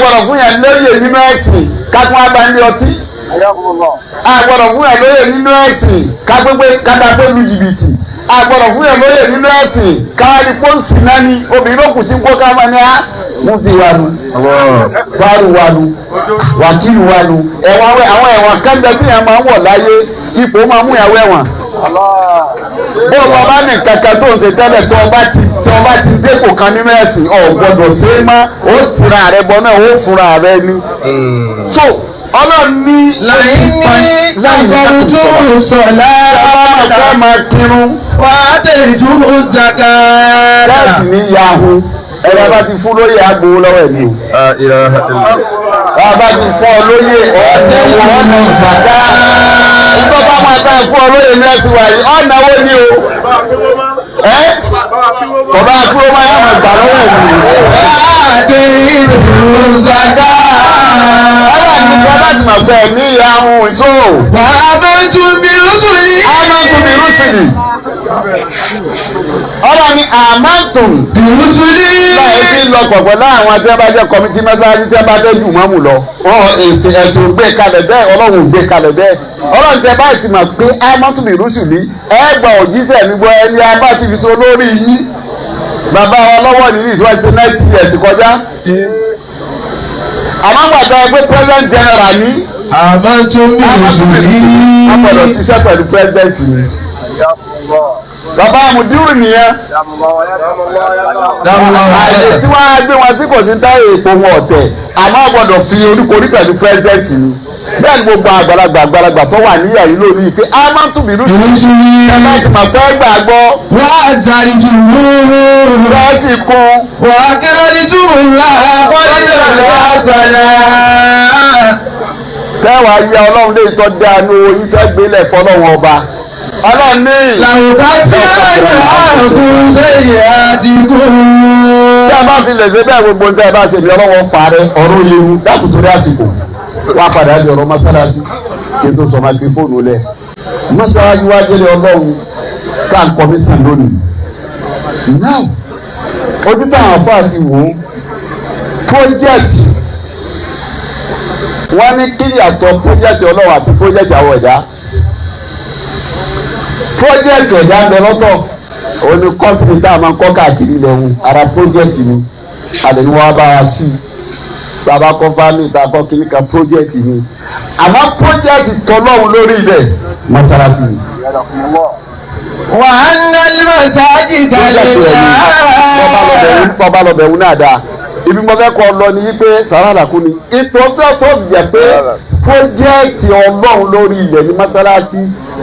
Àgbọ̀dọ̀ fún yẹn lóye nínú ẹ̀sìn kákún abáńdé ọtí. Àgbọ̀dọ̀ fún yẹn lóye nínú ẹ̀sìn kágbégbé kádàgbé lu jìbìtì. Àgbọ̀dọ̀ fún yẹn lóye nínú ẹ̀sìn káwárí pọ́ǹsì náà ni obìnrin ló kù tí ń kó ká máa ní á mufti wa nu, fáàrù wa nu, wàkìlù wa nu. Ẹ̀wọ̀n àwọn ẹ̀wọ̀n kẹ́ńdẹ́ tí yẹn máa ń wọ̀ láyé, ipò máa mú ìyàwó ẹ̀wọ̀n. Bó o bá ní kankan tó ń ṣe tẹ́lẹ̀, tó o bá ti tí o bá ti dépò kan nínú ẹ̀sìn, ò gbọ́dọ̀ ṣe é má, ó tura rẹ bọ náà, ó fura rẹ ni. So Ọlọ́run ní لئن أقمتم الصلاة ká máa kírun وآتيتم الزكاة láti ní yahoo, ẹ̀rọ bá ti fún lóye agbowó lọ́wọ́ ẹ̀ ní o. Bá ti fún ọ lóye ọ̀nà ọ̀nà ìgbàdá. Ìtọ́ bá máa tá fún ọ lóye ní ẹ̀sìn wáyé, ọ̀nà wo ni o? Ẹ́ kọ̀bá kúrò máa yá máa gbà lọ́wọ́ ẹ̀ ní. وآتيتم الزكاة Ọlọ́run ní bá ti mọ̀ pé ní yahoo ìṣó. وآمنتم برسلي Amantum bi rusuli. Ọlọ́run ní amantum. برسلي Láì fi lọ pọ̀pọ̀ láwọn tí wọ́n bá jẹ́ committee mọ́sálásí tí wọ́n bá jẹ́ jù mọ́mù lọ. Wọ́n èsì ẹ̀sùn gbé kalẹ̀ bẹ́ẹ̀, Ọlọ́run gbé kalẹ̀ bẹ́ẹ̀. Ọlọ́run tẹ báyìí ti mọ̀ pé amantum bi rusuli. Ẹ gba òjíṣẹ́ mi gbọ́, ẹni a bá ti fi so lórí yín. Bàbá wa lọ́wọ́ nìyí ìṣúwájú ti 90 years kọjá. Àmọ́ gbàgbọ́ ẹgbẹ́ president general ní آمنتم برسلي wọ́n gbọ́dọ̀ ṣiṣẹ́ pẹ̀lú president ni. Bàbá àmùdíwù nìyẹn. Àyè tí wọ́n á gbé wọn sí kò sí táyà èpo wọn ọ̀tẹ̀, àmọ́ gbọ́dọ̀ fi oríkorí pẹ̀lú president ni. Bẹ́ẹ̀ ni gbogbo àgbàlagbà àgbàlagbà tó wà níyà yìí lónìí pé a máa ń tún bìrù sí. Ẹ bá ti mọ̀ pé gbàgbọ́. وأزرتموه Bẹ́ẹ̀ sì kún. وأقرضتم الله قرضا حسنا Tẹ́wàá yẹ Ọlọ́run lè tọ́ da ní owó yín tẹ́ gbélé fọlọ́run ọba. Ọlọ́run ní. لأكفرن عنكم سيئاتكم Tí a bá fi lè ṣe bẹ́ẹ̀, gbogbo nǹkan ẹ bá ṣe ní ọlọ́wọ́ parẹ́ ọ̀rọ̀ yewu dákun torí àsìkò wá padà di ọ̀rọ̀ mọ́sálásí kí n tó sọ máikrófóònù lẹ̀. Mọ́sálásí wá jẹ́lẹ̀ Ọlọ́run ká ń kọmísàn lónìí. Now, ojú táwọn afáà fi wò ó, project wọ́n ní kí yàtọ̀ project Ọlọ́run àti project àwọn ẹ̀dá. Project ẹ̀dá ń bẹ lọ́tọ̀, òun ni company tá a máa ń kọ́ káàkiri lẹ́hùn, ara project ni àlẹ́ ni wọ́n á bá wa sí bàbá kọ́ family tá a kọ́ kiri kan, project ni. Àmọ́ project tọ́lọ́hún lórí ilẹ̀, mọ́sálásí ni. وأن المساجد Project ẹ̀ ni لله bọ́ba lọ bẹ̀rù náà dáa. Ibi mo fẹ́ kọ́ lọ ni wípé sàrà làkú ni ìtọ́sọ́ tó jẹ́ pé project Ọlọ́run lórí ilẹ̀ ní mọ́sálásí.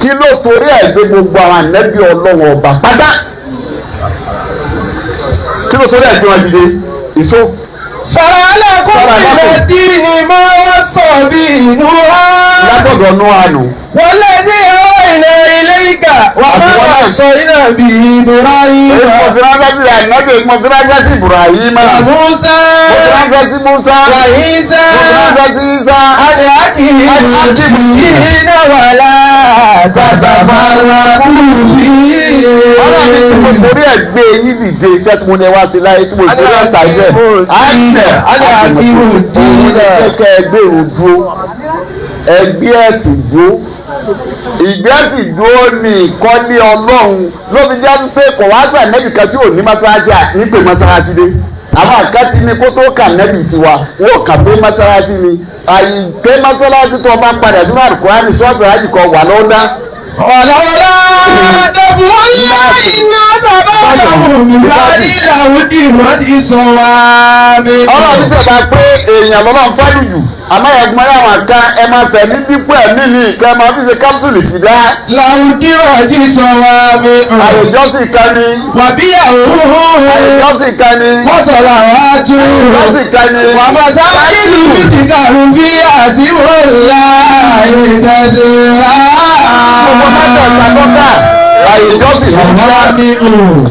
Kí ló torí ẹ̀ gbé gbogbo àwọn ànẹ́bí Ọlọ́run ọba pátá? Kí ló torí ẹ̀ gbé wọn dìde ìṣó? شرع لكم من الدين ما وصى به نوحا Látọ̀dọ̀ nú àánú. والذي أوحينا إليك وما وصينا به إبراهيم Èyí mo fi ránṣẹ́ sí ànábì, mo fi ránṣẹ́ sí Ibrahim, mo وموسى fi ránṣẹ́ sí Musa, mo وعيسى fi ránṣẹ́ sí Isa. أن أقيموا الدين ولا تتفرقوا Ọlọ́run ní tí mo فيه torí ẹ̀ gbé yín dìde, iṣẹ́ tí mo ní ẹ wá sí láyé tí mo torí ẹ̀ tà jẹ́ àìsẹ̀ òun ní kẹ́kẹ́ ẹgbẹ́ òun dúró, ẹgbẹ́ ẹ̀sìn dúró, ìgbẹ́ ẹ̀sìn dúró ní ìkọ́lé Ọlọ́run ló fi jẹ́ pé kò wá sàn nẹ́bì kan tí ò ní mọ́sálásí nígbè mọ́sálásí dé. Àwọn àkàtì ni kó tó kà nẹ́bì tiwa wọ́n kà pé mọ́sálásí ni àyíké mọ́sálásí tó o bá padà sínú Àlùkùránì sọ́ọ̀tù àjìkọ wà lọ́dá. ولولا دفع الله الناس بعضهم ببعض لهدمت صوامع Ọlọ́run ti sọ̀tà pé èèyàn lọ́nà ń fẹ́ lùjù, àmọ́ ẹ̀gbọ́n àwọn kan ẹ máa fẹ̀ ní dípò ẹ̀mí mi kẹ́ ẹ máa fi ṣe kápsúlì fìdá. لهدمت صوامع Àyèjọ́sìn kan ni. وبيعهم Àyèjọ́sìn kan ni. وصلوات Àyèjọ́sìn kan ni. ومساجد يذكر فيها اسم الله كثيرا Gbogbo mẹ́tẹ̀ẹ̀ta tọ́ka àyèjọ́sìn ló ń dá.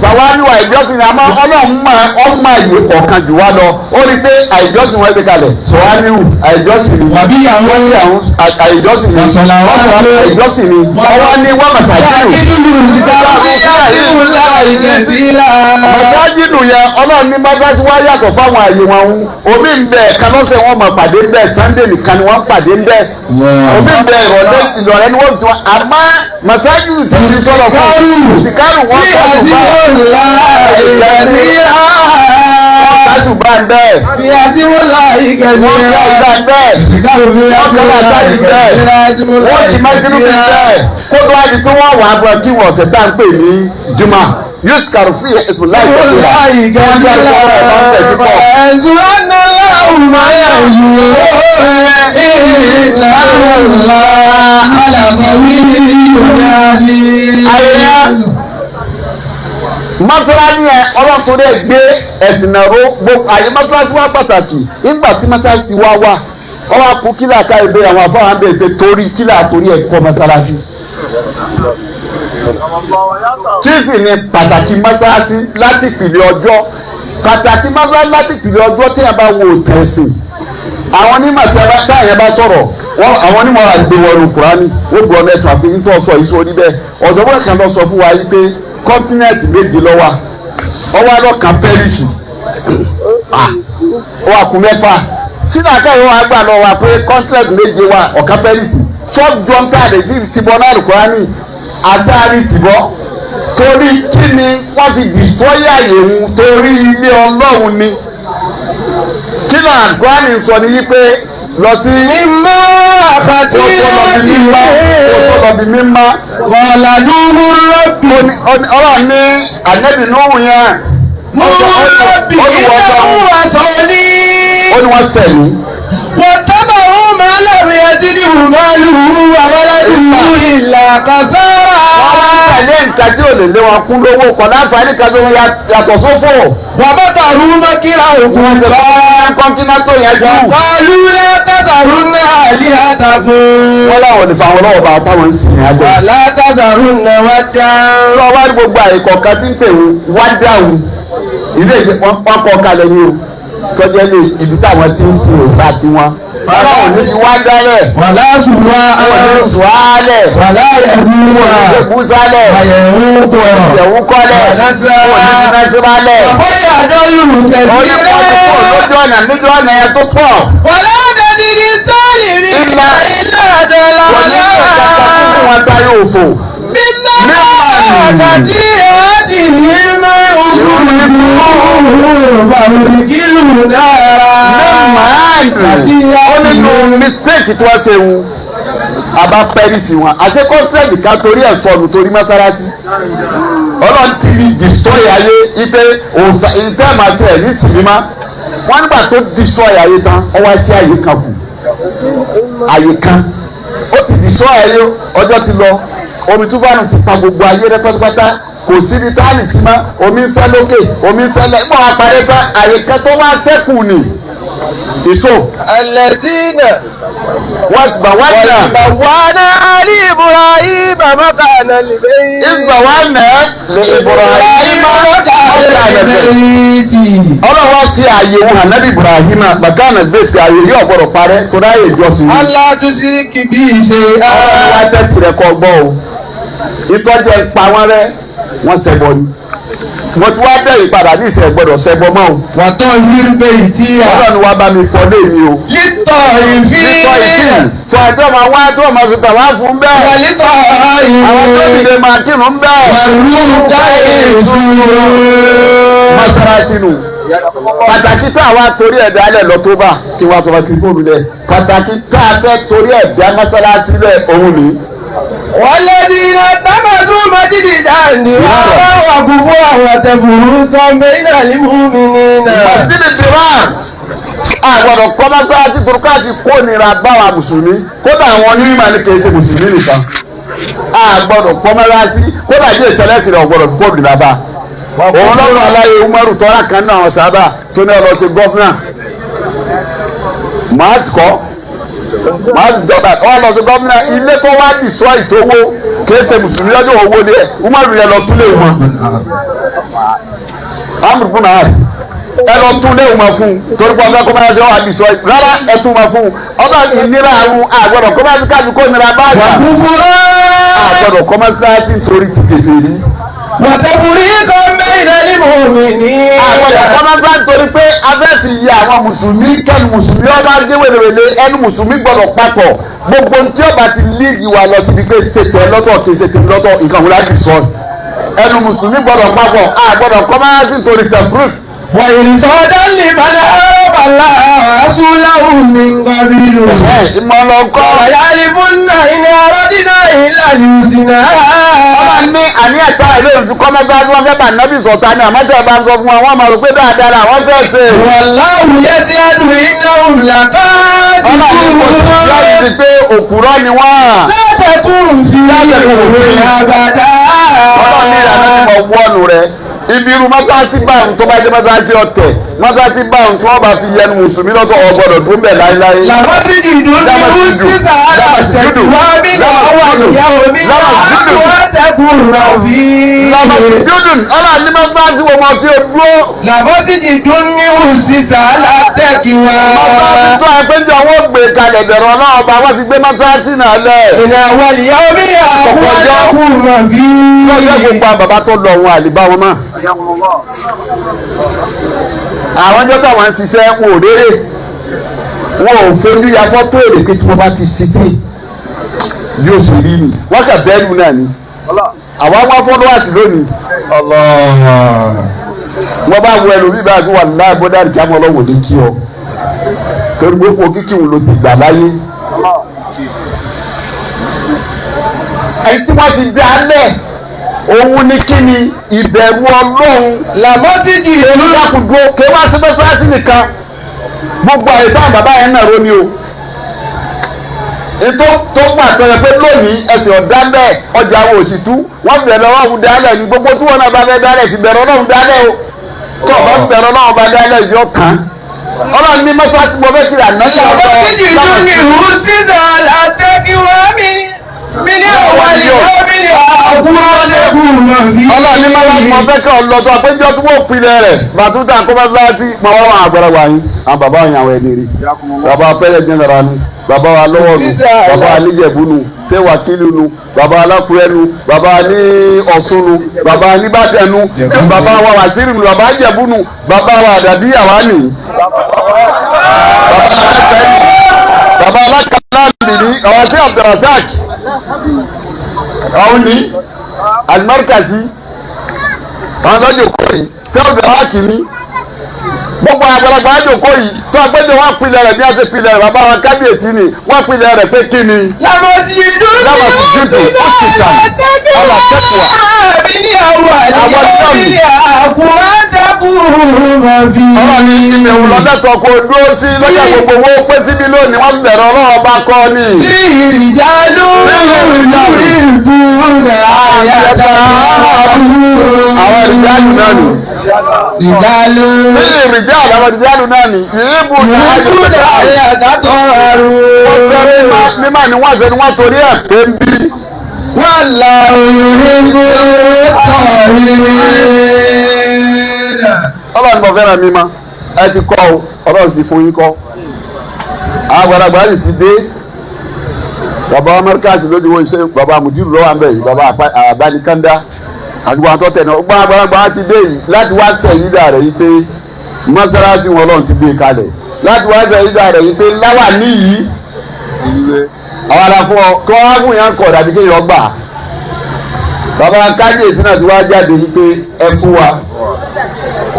Sàwáníwá àìjọ́sìn ni, àmọ́ Ọlọ́run máa ọmọ àyè kọ̀ọ̀kan jù wá lọ. Ó rí i pé àìjọ́sìn wọn gbé kalẹ̀. Sàwáníwù àìjọ́sìn ni. Wàbíyàwó. Wàbíyàwó àìjọ́sìn ni. Wàsàlàwátù. Àìjọ́sìn ni. Ọwọ́ ní wọ́n màsàjìlù. Ismullahi kathira. Màsájìdù yẹn, ọlọ́run ní mọ́sálásí wá yàtọ̀ fáwọn àyè wọn ń. Omi ń bẹ ẹ̀ka lọ́sẹ̀ wọn mọ̀ pàdé ń bẹ, Sunday nìkan ni wọ́n pàdé ń bẹ. Omi ń bẹ ìrọ̀lẹ́ ìrọ̀lẹ́ ni wọ́n fi wọn. Àmọ́ màsájìdù ti ti sọ̀rọ̀ fún sìkárù wọn kásù bá wọn kásù bá ń bẹ́ẹ̀. Wọ́n kásù bá ń bẹ́ẹ̀. Wọ́n kásù bá ń bẹ́ẹ̀. Wọ́n ti májúlú bí bẹ́ẹ̀. Kó tó wá di pé wọ́n wà á bọ̀ kí wọ́n ọ̀sẹ̀ tá à ń pè ní Juma. Yuskaru fi ismullahi kathira. Mọ́sálásí yẹn ọlọ́run rẹ̀ gbé ẹ̀sìn náà ró gbogbo àyè mọ́sálásí wá pàtàkì. Nígbà tí mọ́sálásí wá wà, ọwọ́ akú kílà ká ìbé àwọn afáwọn bẹ̀rẹ̀ pé torí kílà torí ẹ̀ kọ́ mọ́sálásí. Kí sì ni pàtàkì mọ́sálásí láti ìpìlẹ̀ ọjọ́? Pàtàkì mọ́sálásí láti ìpìlẹ̀ ọjọ́ tí yẹn bá wo tẹ̀sìn. Àwọn onímọ̀ tí yẹn bá sọ̀rọ̀, àwọn onímọ̀ àgbè wọnú Kùránì, ó gbọ́ mẹ́sàn-án àfi nítorí sọ yìí sórí bẹ́ẹ̀. Ọ̀jọ̀gbọ́n kan lọ sọ fún wa yìí pé kọ́ńtínẹ̀tì méje ló wà, ọwọ́ alọ́kan pẹ́rìsì, ó wà kú mẹ́fà. Sínú àkàwé wa gbà lọ wa pé kọ́ńtínẹ̀tì méje wà, ọ̀kan pẹ́rìsì. Sọ́jọ́ ń tà lè ti bọ́ náà Kùránì àtàrí tìbọ́. Torí kí ni wọ́n fi destroy àyè ń torí ilé Ọlọ́run ni? Kí ni Kùránì sọ ni wípé lọ sí Mímọ́ àkàtì ọlọ́bì mímọ́. Wàlà lúhùn rọ́bì. Ọlọ́run ní ànẹ́bì Núhù yẹn. Lúhùn rọ́bì ìdáhùn àṣọ ní. Ó ní wọ́n sẹ̀ mí. Wọ́n tábà ń máa lẹ́rù yẹn sí ní ìhùmálùú àwọn aládùúgbò ìlà kàsára. Wọ́n wá ń tẹ̀lé nǹkan tí ò lè lé wọn kún lówó kọ̀ láǹfààní kan tó ń yàtọ̀ sófò. Wọ́n bá tàrú mọ́kíra òkun Wọ́n ti bá kọ́ńtínà tó yẹn jù. Wàlú látàdàrú náà ní àtàkùn. Wọ́n láwọn ò ní fa àwọn ọlọ́wọ́ bá táwọn ń sìn ní àjọ. Látàdàrú náà wá dá. Lọ wá ní gbogbo àìkọ̀ kan tí ń pè wọ́n wá dáhùn. Ilé ìjẹ wọn kọ́ kalẹ̀ ní o. Tọ́jú ẹ lè ibi táwọn ti ń sin òòṣà tiwọn. Wọ́n ò ní fi wá dálẹ̀. Wàlá ṣùwà Wọ́n ò ní fi sùhálẹ̀. Wàlá yẹ̀wù Wọ́n ò ní fi búsálẹ̀. Àyẹ̀wò kọ̀. Ìyẹ̀wù kọ́lẹ̀. Wọ́n ò ní fi násíbálẹ̀. Àbọ̀dé àdọ́lù Wọ́n ní pọ̀ tó pọ̀ lójú ọ̀nà lójú ọ̀nà yẹn tó pọ̀. Wàlá dàdìrí sọ́ọ̀lì rí Ìlà ilá àdọ́là Wọ́n ní ọ̀kàkà fún wọn táyé òfò. Mímọ́ àkàtì àti mímọ́ òkúrú bàrùkìlù dára. Mẹ́màá ó nínú mistake tí wọ́n ṣe wù. Àbá pẹ́rìsì wọn. Àṣẹ kọ́ńtẹ́ẹ̀lì ká torí ẹ̀ sọnù torí mọ́sálásí. Ọlọ́run ti rí destroy ayé ipe òòsà ìtẹ́ẹ̀mà ti ẹ̀ ní sinimá. Wọ́n nígbà tó destroy ayé tán, ó wá sí àyè kan kù. Àyè kan. Ó ti destroy ayé, ọjọ́ ti lọ. Omi túbọ̀nù ti pa gbogbo ayé rẹ pátápátá. Kò síbi táàlì sí mọ́, omi ń sẹ́ lókè, omi ń sẹ́ lẹ́. Bọ́n apàdé tán, àyè kan tó wá sẹ́kù ni. Ìṣó. Alẹ́dínà Wọ́n gbà wá nà. wàná àlì Ibrahim makana lìbẹ́yì. Ìgbà wá nà lè Ibrahim makana lìbẹ́yì. Ọlọ́run wá sí ààyè wọn ànábì Ibrahim bàkánà gbèsè ààyè yóò gbọ́dọ̀ parẹ́ tó ráyè ìjọsìn. Allah tushiriki bí ṣe Ọlọ́run wá tẹ́tì rẹ̀ kọ́ gbọ́ o. Ìtọ́jú ẹ̀ pa wọ́n rẹ́, wọ́n ṣẹbọ ni. Mo ti wá bẹ̀rẹ̀ padà ní ìṣẹ̀ gbọ́dọ̀ ṣẹbọ mọ́ o. Wàtọ́ yírúbẹ̀ ìtìyà. Ọlọ́run wá bá mi fọ lé mi o. Lítọ̀ ìfín. Nítọ́ ìsìn fún ẹjọ́ máa wá tó máa fi tàwa fún bẹ́ẹ̀. Wàlítọ̀ ìfín. Àwọn tó dìde máa kírun bẹ́ẹ̀. Wàrúdà èso. Mọ́sálásí nù. Pàtàkì tá a wá torí ẹ̀dá alẹ́ lọ tó bá kí wọ́n sọ fún kí fóònù lẹ̀. Pàtàkì tá a fẹ́ torí ẹ̀dá mọ́sálásí lẹ̀ òun ni. والذين اتخذوا مسجدا ضرارا وكفرا وتفرقا بين المؤمنين. Masjid Dirar àgbọ̀dọ̀ kọ́ mọ́sálásí torúkọ àti kónira báwa mùsùlùmí kódà àwọn onímọ̀ ní kìí ṣe mùsùlùmí nìkan. Àgbọ̀dọ̀ kọ́ mọ́sálásí kódà bí ìṣẹ̀lẹ̀sì rẹ̀ ọ̀gbọ̀dọ̀ fi kónira bá. Òun lọ́rọ̀ aláyé Umaru tọ́lá kan náà àwọn sábà tó ní ọlọ́sẹ̀ gọ́fúnà. Màá ti kọ́ máa dọ́gba ọ lọ sí gómìnà ilé tó wá dì sọ ìtòwó kìí ṣe mùsùlùmí lọ́jọ́ owó ni ẹ̀ Umaru yẹn lọ tún lè wọn. Amúrúkú náà Ẹ lọ tún léwu ma fún un torí pé ọba kó máa jọ àdìsọ rárá ẹ tún ma fún un ọba ìnira àrùn àgbọ̀dọ̀ kó máa kájú kó nira báyà àgbọ̀dọ̀ kó máa sáájú nítorí ti kèfèrí. وتفريقا بين المؤمنين Àgbọ̀dọ̀ kó máa sáájú nítorí pé abẹ́sì yẹ àwọn mùsùlùmí kẹ́nu mùsùlùmí ọba dé wèrèwèrè ẹnu mùsùlùmí gbọ́dọ̀ papọ̀ gbogbo tí ọba ti líìgì wa lọ síbi pé ṣètò ẹ lọ́tọ̀ kì í ṣètò ẹ lọ́tọ̀ nǹkan wọlé àdìsọ ẹnu mùsùlùmí gbọ́dọ̀ papọ̀ àgbọ̀dọ̀ kó máa sáájú nítorí tẹ̀fúrú. وإرصادا لمن عرف الله ورسوله من قبل Ìmọ̀lọ́kọ́ ويعرفن إن أردنا إلا الحسنى ọba ní àníyàn tá ìlú ìfi kọ́ mẹ́ta tí wọ́n fẹ́ bá nábì sọ̀tà ni àmọ́ tẹ́ ẹ bá ń sọ fún wọn wọ́n máa rò pé dáadáa làwọn fẹ́ ṣe. والله يشهد إنهم Ọba ní kò sí لكاذبون láti pé òkúrọ́ ni wọ́n. لا تكن فيه أبدا Ọba ní ìlànà tí mo wọ́ọ̀nù rẹ̀. Ibi irú mọ́sáàsì báyìí tó bá jẹ́ mọ́sáàsì ọ̀tẹ̀ mọ́sáàsì báyìí tí wọ́n bá fi yẹnu mùsùlùmí lọ́tọ̀ ọ̀gbọ́dọ̀ dún bẹ̀ láéláé. لمسجد أسس على التقوى من أول يوم أحق أن تكون فيه Dúdùn ọlọ́run ní mọ́sáàsì wo mọ̀ sí odúró. لمسجد أسس على التقوى Mọ́sáàsì tó ẹgbẹ́jọ wọn gbé kalẹ̀ bẹ̀rẹ̀ ọlọ́ọ̀ba wọ́n fi gbé mọ́sáàsì náà lẹ̀. من أول يوم أحق أن تكون Lọ́jọ́ فيه gbogbo àwọn bàbá tó lọ wọn àlè bá wọn mọ́. Àwọn ọjọ́ táwọn ń ṣiṣẹ́ wọn ò rérè. Wọn ò fojú ya fọ́tò èrè pé tí wọ́n bá ti ṣiṣẹ́ yóò ṣe rí ni. Wọ́n kà bẹ́ẹ̀lù náà ni. Àwa wá fọ́lọ́wàsì lónìí. Wọ́n bá wọ ẹlòmíì báyìí wà láì bọ́dá ìjámọ́ ọlọ́wọ́ ní kí ọ. Torí gbogbo kíkì wọn ló ti gbà láyé. Ẹni tí wọ́n ti dá lẹ̀ òun ni kí ni ìbẹ̀rù Ọlọ́run لمسجد olùdàkùdùn òkè wá sí mọ́sálásí nìkan gbogbo àyè táwọn bàbá yẹn náà rómi o ètò tó pàtó yẹ pé lónìí ẹsẹ̀ ọ̀dá bẹ́ẹ̀ ọjà àwọn òsì tú wọ́n bẹ̀rẹ̀ Ọlọ́run dálẹ̀ ní gbogbo tí wọ́n náà bá fẹ́ dálẹ̀ ti bẹ̀rẹ̀ Ọlọ́run dálẹ̀ o tó o bá bẹ̀rẹ̀ Ọlọ́run bá dálẹ̀ yọ kàn Ọlọ́run ní mọ́sálásí mo fẹ́ kiri àná لمسجد أسس على التقوى من أول يوم أحق أن تكون فيه Ọlọ́run ní mọ́sálásí mo fẹ́ kí ọlọ́dọ̀ àpéjọ tí wọ́n pilẹ̀ rẹ̀ bàtúntà kó mọ́sálásí mọ́ wọ́n wà àgbàlagbà yín àwọn bàbá yín àwọn ẹni rí bàbá pẹ́lẹ́ jẹ́nara nu bàbá wa lọ́wọ́ nu bàbá wa níjẹ̀bú nu ṣé wàkílù nu bàbá alákùrẹ́ nu bàbá ní ọ̀ṣun nu bàbá níbàdàn nu bàbá wa wàsíìrì nu bàbá jẹ̀bú nu bàbá wa àdàbí àwa nì. Bàbá alákàlà nìyí ọ̀rọ̀ sí Abdulrasaq ọ̀hún ní alimarikasi àwọn lọ́jọ́ kọ́ yìí sẹ́wọ̀n bẹ̀rẹ̀ wá kìíní gbogbo àgbàlagbà àjòkó yìí tó agbẹ́jọ́ wọn pilẹ̀ rẹ̀ bí wọ́n ti pilẹ̀ rẹ̀ bàbá wa kábíyèsí ni wọ́n pilẹ̀ rẹ̀ pé kí ni. لمسجد لمسجد أسس أسس على على التقوى من أول أول يوم يوم. أحق أن تكون فيه Ọlọ́run ní ilẹ̀ òun lọ́dẹ̀tọ̀ kò dúró sí lọ́jà gbogbo owó pé síbi lónìí wọ́n bẹ̀rẹ̀ Ọlọ́run ọba kọ́ ni. فيه رجال يريدون أن يتطهروا Àwọn ìrìjálù náà ni. رجال Ní ìrìjálù àwọn ìrìjálù náà ni. Ìrìbù náà يريدون أن يتطهروا mímọ́ ni wọ́n ṣe ni wọ́n torí ẹ̀ pé ń bí. والله يحب الطاهرين Ọlọ́run mo fẹ́ràn mímọ́ ẹ ti kọ́ o Ọlọ́run sì fún yín kọ́. Àwọn àgbàlagbà sì ti dé. Bàbá Amẹ́ríkàsì lóde wo iṣẹ́ bàbá Mùdírù lọ́wọ́ àmbẹ̀ yìí bàbá Àbánikánda àti wọn àtọ́tẹ̀ náà gbọ́n àgbàlagbà ti dé yìí láti wá sẹ̀yìn dà rẹ̀ yìí pé mọ́sálásí wọn Ọlọ́run ti gbé kalẹ̀ láti wá sẹ̀yìn dà rẹ̀ yìí pé láwà níyì àwọn aláfọ kí wọ́n á fún yàn kọ̀ dàbí kéèyàn gbà bàbá kábíyèsí náà ti wá jáde yìí pé ẹ fún wa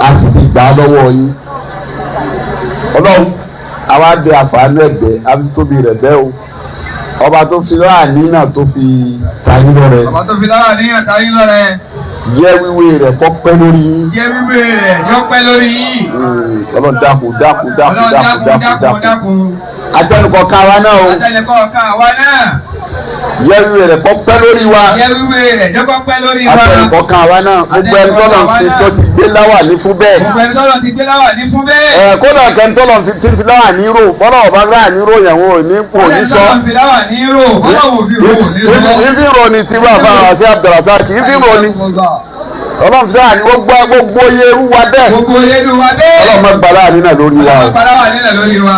a sì ti gbà á lọ́wọ́ yín Ọlọ́run àwa bẹ àfààní ẹ̀gbẹ́ àfi tóbi rẹ̀ bẹ́ o ọba tó fi láàní náà tó fi tayín lọ́rẹ Bàbá tó fi lára ní àtàrí lọ́rẹ. jẹ́ wíwé rẹ̀ kọ́ pẹ́ lórí yín Jẹ́ wíwé rẹ̀ yọ pẹ́ lórí yìí. Ọlọ́run dákun dákun dákun Ọlọ́run dákun dákun dákun dákun dákun dákun. atẹnukọ káwa náà o Atẹnukọ̀ kan àwa náà. jẹ́ wíwé rẹ̀ kọ́ pẹ́ lórí wa Jẹ́ wíwé rẹ̀ jẹ́ kó pẹ́ lórí wa. atẹnukọ káwa náà gbogbo ẹni tọ́lọ̀ ti tó ti gbé láwà ní fún bẹ́ẹ̀ Gbogbo ẹni tọ́lọ̀ ti gbé láwà ní fún bẹ́ẹ̀. ẹ kódà kẹ́ni tọ́lọ̀ ti fi láwà ní rò bọ́lá ọba láwà ní rò yẹn wọn ò ní kò ní sọ Tọ́lọ̀ fi láwà ní rò. Bọ́lá wò fi rò ní rò. ìfi rò ní tiwa fáwọn àti Abdulrasaq ìfi rò ní. Ọlọ́run fi láwàní gbogbo gbogbo iye irú wa bẹ́ẹ̀. Gbogbo inú wa bẹ́ẹ̀. Ọlọ́run má gba láwàní náà lórí wa o. Ọlọ́run padà wà nílẹ̀ lórí wa.